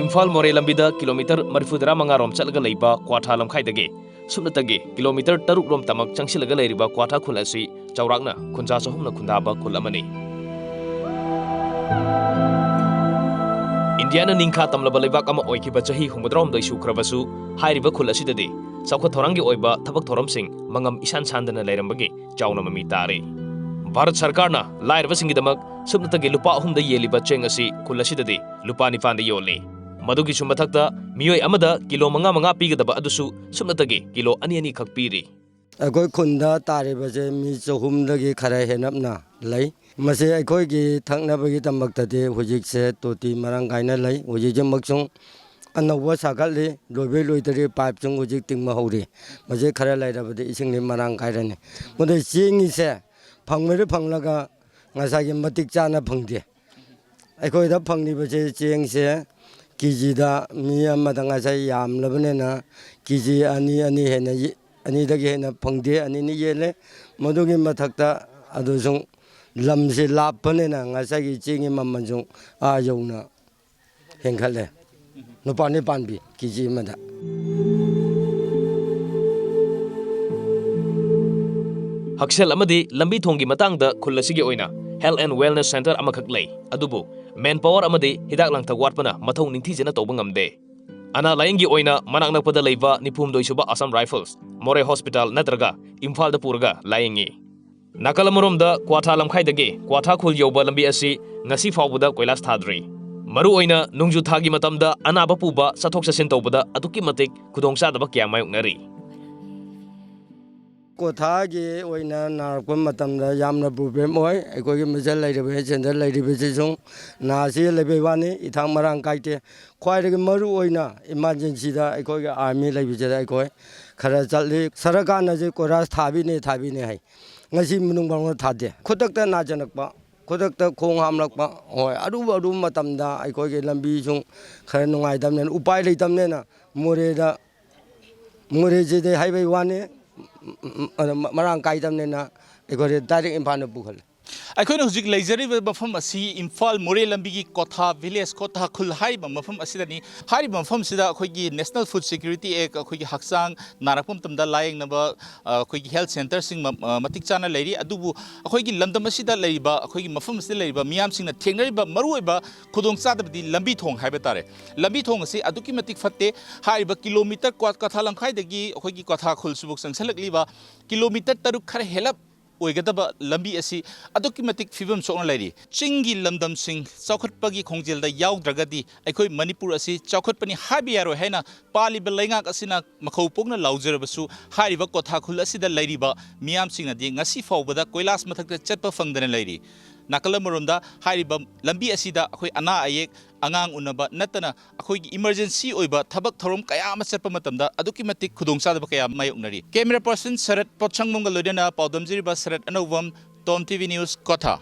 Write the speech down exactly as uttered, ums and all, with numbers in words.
ꯏꯝꯐꯥꯜ ꯃꯣꯔꯦ ꯂꯝꯕꯤꯗ ꯀꯤꯂꯣꯃꯤꯇꯔ ꯃꯔꯤꯐꯨꯇꯔꯥ ꯃꯉꯥ ꯔꯣꯝ ꯆꯠꯂꯒ ꯂꯩꯕ ꯀ꯭ꯋꯥꯊꯥ ꯂꯝꯈꯥꯏꯗꯒꯤ ꯁꯨꯞꯅꯇꯒꯤ ꯀꯤꯂꯣꯃꯤꯇꯔ ꯇꯔꯨꯛ ꯔꯣꯝ ꯇꯃꯛ ꯆꯪꯁꯤꯜꯂꯒ ꯂꯩꯔꯤꯕ ꯀ꯭ꯋꯥꯊꯥ ꯈꯨꯜ ꯑꯁꯤ ꯆꯥꯎꯔꯥꯛꯅ ꯈꯨꯟꯖꯥ ꯆꯍꯨꯝꯅ ꯈꯨꯟꯗꯥꯕ ꯈꯨꯜ ꯑꯃꯅꯤ꯫ ꯏꯟꯗꯤꯌꯥꯅ ꯅꯤꯡꯈꯥ ꯇꯝꯂꯕ ꯂꯩꯕꯥꯛ ꯑꯃ ꯑꯣꯏꯈꯤꯕ ꯆꯍꯤ ꯍꯨꯝꯐꯨꯇꯔꯥꯍꯨꯝꯗꯣꯏ ꯁꯨꯈ꯭ꯔꯕꯁꯨ, ꯍꯥꯏꯔꯤꯕ ꯈꯨꯜ ꯑꯁꯤꯗꯗꯤ ꯆꯥꯎꯈꯠ ꯊꯧꯔꯥꯡꯒꯤ ꯑꯣꯏꯕ ꯊꯕꯛ ꯊꯧꯔꯝꯁꯤꯡ ꯃꯉꯝ ꯏꯁꯥꯟ ꯁꯥꯟꯗꯅ ꯂꯩꯔꯝꯕꯒꯤ ꯆꯥꯎꯅ ꯃꯃꯤ ꯇꯥꯔꯤ꯫ ꯚꯥꯔꯠ ꯁꯔꯀꯥꯔꯅ ꯂꯥꯏꯔꯕꯁꯤꯡꯒꯤꯗꯃꯛ ꯁꯨꯞꯅꯇꯒꯤ ꯂꯨꯄꯥ ꯑꯍꯨꯝꯗ ꯌꯦꯜꯂꯤꯕ ꯆꯦꯡ ꯑꯁꯤ ꯈꯨꯜ ꯑꯁꯤꯗꯗꯤ ꯂꯨꯄꯥ ꯅꯤꯄꯥꯟꯗ ꯌꯣꯜꯂꯤ꯫ ꯃꯗꯨꯒꯤꯁꯨ ꯃꯊꯛꯇ, ꯃꯤꯑꯣꯏ ꯑꯃꯗ ꯀꯤꯂꯣ ꯃꯉꯥ ꯃꯉꯥ ꯄꯤꯒꯗꯕ ꯑꯗꯨꯁꯨ ꯁꯨꯞꯅꯇꯒꯤ ꯀꯤꯂꯣ ꯑꯅꯤ ꯑꯅꯤꯈꯛ ꯄꯤꯔꯤ꯫ ꯑꯩꯈꯣꯏ ꯈꯨꯟꯗ ꯇꯥꯔꯤꯕꯁꯦ ꯃꯤ ꯆꯍꯨꯝꯗꯒꯤ ꯈꯔ ꯍꯦꯟꯅꯞꯅ ꯂꯩ꯫ ꯃꯁꯤ ꯑꯩꯈꯣꯏꯒꯤ ꯊꯛꯅꯕꯒꯤꯗꯃꯛꯇꯗꯤ ꯍꯧꯖꯤꯛꯁꯦ ꯇꯣꯇꯤ ꯃꯔꯥꯡ ꯀꯥꯏꯅ ꯂꯩ꯫ ꯍꯧꯖꯤꯛꯁꯤꯃꯛꯁꯨ ꯑꯅꯧꯕ ꯁꯥꯒꯠꯂꯤ, ꯂꯣꯏꯕꯩ ꯂꯣꯏꯗ꯭ꯔꯤ, ꯄꯥꯏꯞꯁꯨ ꯍꯧꯖꯤꯛ ꯇꯤꯡꯕ ꯍꯧꯔꯤ꯫ ꯃꯁꯤ ꯈꯔ ꯂꯩꯔꯕꯗꯤ ꯏꯁꯤꯡꯗꯤ ꯃꯔꯥꯡ ꯀꯥꯏꯔꯅꯤ꯫ ꯃꯗꯨ ꯆꯦꯡꯒꯤꯁꯦ ꯐꯪꯕꯗꯤ ꯐꯪꯂꯒ ꯉꯁꯥꯏꯒꯤ ꯃꯇꯤꯛ ꯆꯥꯅ ꯐꯪꯗꯦ꯫ ꯑꯩꯈꯣꯏꯗ ꯐꯪꯂꯤꯕꯁꯦ ꯆꯦꯡꯁꯦ ꯀꯦ ꯖꯤꯗ ꯃꯤ ꯑꯃꯗ ꯉꯁꯥꯏ ꯌꯥꯝꯂꯕꯅꯤꯅ ꯀꯦ ꯖꯤ ꯑꯅꯤ, ꯑꯅꯤ ꯍꯦꯟꯅ ꯌꯦ-, ꯑꯅꯤꯗꯒꯤ ꯍꯦꯟꯅ ꯐꯪꯗꯦ, ꯑꯅꯤꯅꯤ ꯌꯦꯜꯂꯦ꯫ ꯃꯗꯨꯒꯤ ꯃꯊꯛꯇ ꯑꯗꯨꯁꯨ ꯂꯝꯁꯦ ꯂꯥꯞꯄꯅꯤꯅ ꯉꯁꯥꯏꯒꯤ ꯆꯦꯡꯒꯤ ꯃꯃꯜꯁꯨ ꯑꯥ ꯌꯧꯅ ꯍꯦꯟꯒꯠꯂꯦ꯫ ꯂꯨꯄꯥ ꯅꯤꯄꯥꯟ ꯄꯤ ꯀꯦ ꯖꯤ ꯑꯃꯗ꯫ ꯍꯛꯁꯦꯜ ꯑꯃꯗꯤ ꯂꯝꯕꯤ ꯊꯣꯡꯒꯤ ꯃꯇꯥꯡꯗ ꯈꯨꯜ ꯑꯁꯤꯒꯤ ꯑꯣꯏꯅ Health and Wellness Centre ꯑꯃꯈꯛ ꯂꯩ, ꯑꯗꯨꯕꯨ manpower ꯑꯃꯗꯤ ꯍꯤꯗꯥꯛ ꯂꯥꯡꯊꯛ ꯋꯥꯠꯄꯅ ꯃꯊꯧ ꯅꯤꯡꯊꯤꯖꯅ ꯇꯧꯕ ꯉꯝꯗꯦ꯫ ꯑꯅꯥ ꯂꯥꯌꯦꯡꯒꯤ ꯑꯣꯏꯅ ꯃꯅꯥꯛ ꯅꯛꯄꯗ ꯂꯩꯕ ꯅꯤꯐꯨꯍꯨꯝꯗꯣꯏ ꯁꯨꯕ Assam Rifles, ꯃꯣꯔꯦ ꯍꯣꯁꯄꯤꯇꯥꯜ ꯅꯠꯇ꯭ꯔꯒ ꯏꯝꯐꯥꯜꯗ ꯄꯨꯔꯒ ꯂꯥꯌꯦꯡꯉꯤ꯫ ꯅꯥꯀꯜ ꯑꯃꯔꯣꯝꯗ ꯀ꯭ꯋꯥꯊꯥ ꯂꯝꯈꯥꯏꯗꯒꯤ ꯀ꯭ꯋꯥꯊꯥ ꯈꯨꯜ ꯌꯧꯕ ꯂꯝꯕꯤ ꯑꯁꯤ ꯉꯁꯤ ꯐꯥꯎꯕꯗ ꯀꯣꯏꯂꯥꯁ ꯊꯥꯗ꯭ꯔꯤ꯫ ꯃꯔꯨꯑꯣꯏꯅ ꯅꯣꯡꯖꯨ ꯊꯥꯒꯤ ꯃꯇꯝꯗ ꯑꯅꯥꯕ ꯄꯨꯕ ꯆꯠꯊꯣꯛ ꯆꯠꯁꯤꯟ ꯇꯧꯕꯗ ꯑꯗꯨꯛꯀꯤ ꯃꯇꯤꯛ ꯈꯨꯗꯣꯡꯆꯥꯗꯕ ꯀꯌꯥ ꯃꯥꯌꯣꯛꯅꯔꯤ꯫ ꯀ꯭ꯋꯥꯊꯥꯒꯤ ꯑꯣꯏꯅ ꯅꯥꯔꯛꯄ ꯃꯇꯝꯗ ꯌꯥꯝꯅ problem ꯑꯣꯏ꯫ ꯑꯩꯈꯣꯏꯒꯤ ꯃꯤꯁꯟ ꯂꯩꯔꯤꯕ, health centre ꯂꯩꯔꯤꯕꯁꯤꯁꯨ ꯅꯥꯁꯤ ꯂꯩꯕꯩ ꯋꯥꯅꯤ, ꯏꯊꯥꯡ ꯃꯔꯥꯡ ꯀꯥꯏꯗꯦ꯫ ꯈ꯭ꯋꯥꯏꯗꯒꯤ ꯃꯔꯨ ꯑꯣꯏꯅ emergencyꯗ ꯑꯩꯈꯣꯏꯒꯤ army ꯂꯩꯕꯁꯤꯗ ꯑꯩꯈꯣꯏ ꯈꯔ ꯆꯠꯂꯤ꯫ ꯁꯔꯀꯥꯔꯅꯁꯨ ꯀꯣꯏꯂꯥꯁ ꯊꯥꯕꯤꯅꯤ, ꯊꯥꯕꯤꯅꯤ ꯍꯥꯏ꯫ ꯉꯁꯤ ꯃꯅꯨꯡ ꯐꯥꯎꯅ ꯊꯥꯗꯦ꯫ ꯈꯨꯗꯛꯇ ꯅꯥꯁꯤꯜꯂꯛꯄ, ꯈꯨꯗꯛꯇ ꯈꯣꯡ ꯍꯥꯝꯂꯛꯄ, ꯍꯣꯏ, ꯑꯔꯨꯕ ꯑꯔꯨꯕ ꯃꯇꯝꯗ ꯑꯩꯈꯣꯏꯒꯤ ꯂꯝꯕꯤꯁꯨ ꯈꯔ ꯅꯨꯡꯉꯥꯏꯇꯕꯅꯤꯅ, ꯎꯄꯥꯏ ꯂꯩꯇꯕꯅꯤꯅ, ꯃꯣꯔꯦꯗ, ꯃꯣꯔꯦꯁꯤꯗꯤ ꯍꯥꯏꯕꯩ ꯋꯥꯅꯤ, ꯑꯗꯣ ꯃꯔꯥꯡ ꯀꯥꯏꯗꯕꯅꯤꯅ ꯑꯩꯈꯣꯏꯗꯤ direct ꯏꯝꯐꯥꯜꯗ ꯄꯨꯈꯠꯂꯦ꯫ ꯑꯩꯈꯣꯏꯅ ꯍꯧꯖꯤꯛ ꯂꯩꯖꯔꯤꯕ ꯃꯐꯝ ꯑꯁꯤ ꯏꯝꯐꯥꯜ ꯃꯣꯔꯦ ꯂꯝꯕꯤꯒꯤ ꯀꯣꯊꯥ ꯚꯤꯂꯦꯖ, ꯀꯣꯊꯥ ꯈꯨꯜ ꯍꯥꯏꯔꯤꯕ ꯃꯐꯝ ꯑꯁꯤꯗꯅꯤ꯫ ꯍꯥꯏꯔꯤꯕ ꯃꯐꯝꯁꯤꯗ ꯑꯩꯈꯣꯏꯒꯤ National Food Security Act, ꯑꯩꯈꯣꯏꯒꯤ ꯍꯛꯆꯥꯡ ꯅꯥꯔꯛꯄ ꯃꯇꯝꯗ ꯂꯥꯌꯦꯡꯅꯕ, ꯑ, ꯑꯩꯈꯣꯏꯒꯤ health centreꯁꯤꯡ ꯃ-, ꯑ, ꯃꯇꯤꯛ ꯆꯥꯅ ꯂꯩꯔꯤ꯫ ꯑꯗꯨꯕꯨ ꯑꯩꯈꯣꯏꯒꯤ ꯂꯝꯗꯝ ꯑꯁꯤꯗ ꯂꯩꯔꯤꯕ, ꯑꯩꯈꯣꯏꯒꯤ ꯃꯐꯝ ꯑꯁꯤꯗ ꯂꯩꯔꯤꯕ ꯃꯤꯌꯥꯝꯁꯤꯡꯅ ꯊꯦꯡꯅꯔꯤꯕ ꯃꯔꯨꯑꯣꯏꯕ ꯈꯨꯗꯣꯡꯆꯥꯗꯕꯗꯤ ꯂꯝꯕꯤ ꯊꯣꯡ ꯍꯥꯏꯕ ꯇꯥꯔꯦ꯫ ꯂꯝꯕꯤ ꯊꯣꯡ ꯑꯁꯤ ꯑꯗꯨꯛꯀꯤ ꯃꯇꯤꯛ ꯐꯠꯇꯦ꯫ ꯍꯥꯏꯔꯤꯕ ꯀꯤꯂꯣꯃꯤꯇꯔ ꯀ꯭ꯋꯥ-, ꯀ꯭ꯋꯥꯊꯥ ꯂꯝꯈꯥꯏꯗꯒꯤ ꯑꯩꯈꯣꯏꯒꯤ ꯀ꯭ꯋꯥꯊꯥ ꯈꯨꯜ ꯁꯤꯕꯨꯛ ꯆꯪꯁꯤꯜꯂꯛꯂꯤꯕ ꯀꯤꯂꯣꯃꯤꯇꯔ ꯇꯔꯨꯛ ꯈꯔ ꯍꯦꯜꯂꯞ ꯑꯣꯏꯒꯗꯕ ꯂꯝꯕꯤ ꯑꯁꯤ ꯑꯗꯨꯛꯀꯤ ꯃꯇꯤꯛ ꯐꯤꯕꯝ ꯁꯣꯛꯅ ꯂꯩꯔꯤ꯫ ꯆꯤꯡꯒꯤ ꯂꯝꯗꯝꯁꯤꯡ ꯆꯥꯎꯈꯠꯄꯒꯤ ꯈꯣꯡꯖꯦꯜꯗ ꯌꯥꯎꯗ꯭ꯔꯒꯗꯤ ꯑꯩꯈꯣꯏ ꯃꯅꯤꯄꯨꯔ ꯑꯁꯤ ꯆꯥꯎꯈꯠꯄꯅꯤ ꯍꯥꯏꯕ ꯌꯥꯔꯣꯏ ꯍꯥꯏꯅ ꯄꯥꯜꯂꯤꯕ ꯂꯩꯉꯥꯛ ꯑꯁꯤꯅ ꯃꯈꯧ ꯄꯣꯛꯅ ꯂꯥꯎꯖꯔꯕꯁꯨ, ꯍꯥꯏꯔꯤꯕ ꯀꯣꯊꯥ ꯈꯨꯜ ꯑꯁꯤꯗ ꯂꯩꯔꯤꯕ ꯃꯤꯌꯥꯝꯁꯤꯡꯅꯗꯤ ꯉꯁꯤ ꯐꯥꯎꯕꯗ ꯀꯣꯏꯂꯥꯁ ꯃꯊꯛꯇ ꯆꯠꯄ ꯐꯪꯗꯅ ꯂꯩꯔꯤ꯫ ꯅꯥꯀꯜ ꯑꯃꯔꯣꯝꯗ ꯍꯥꯏꯔꯤꯕ ꯂꯝꯕꯤ ꯑꯁꯤꯗ ꯑꯩꯈꯣꯏ ꯑꯅꯥ ꯑꯌꯦꯛ, ꯑꯉꯥꯡ ꯎꯅꯕ ꯅꯠꯇꯅ ꯑꯩꯈꯣꯏꯒꯤ emergency ꯑꯣꯏꯕ ꯊꯕꯛ ꯊꯧꯔꯝ ꯀꯌꯥ ꯑꯃ ꯆꯠꯄ ꯃꯇꯝꯗ ꯑꯗꯨꯛꯀꯤ ꯃꯇꯤꯛ ꯈꯨꯗꯣꯡꯆꯥꯗꯕ ꯀꯌꯥ ꯃꯥꯌꯣꯛꯅꯔꯤ꯫ Camera person ꯁꯔꯠ ꯄꯣꯠꯁꯪꯕꯝꯒ ꯂꯣꯏꯅꯅ ꯄꯥꯎꯗꯝꯖꯔꯤꯕ ꯁꯔꯠ ꯑꯅꯧꯕꯝ, Tom TV News, ꯀꯣꯊꯥ꯫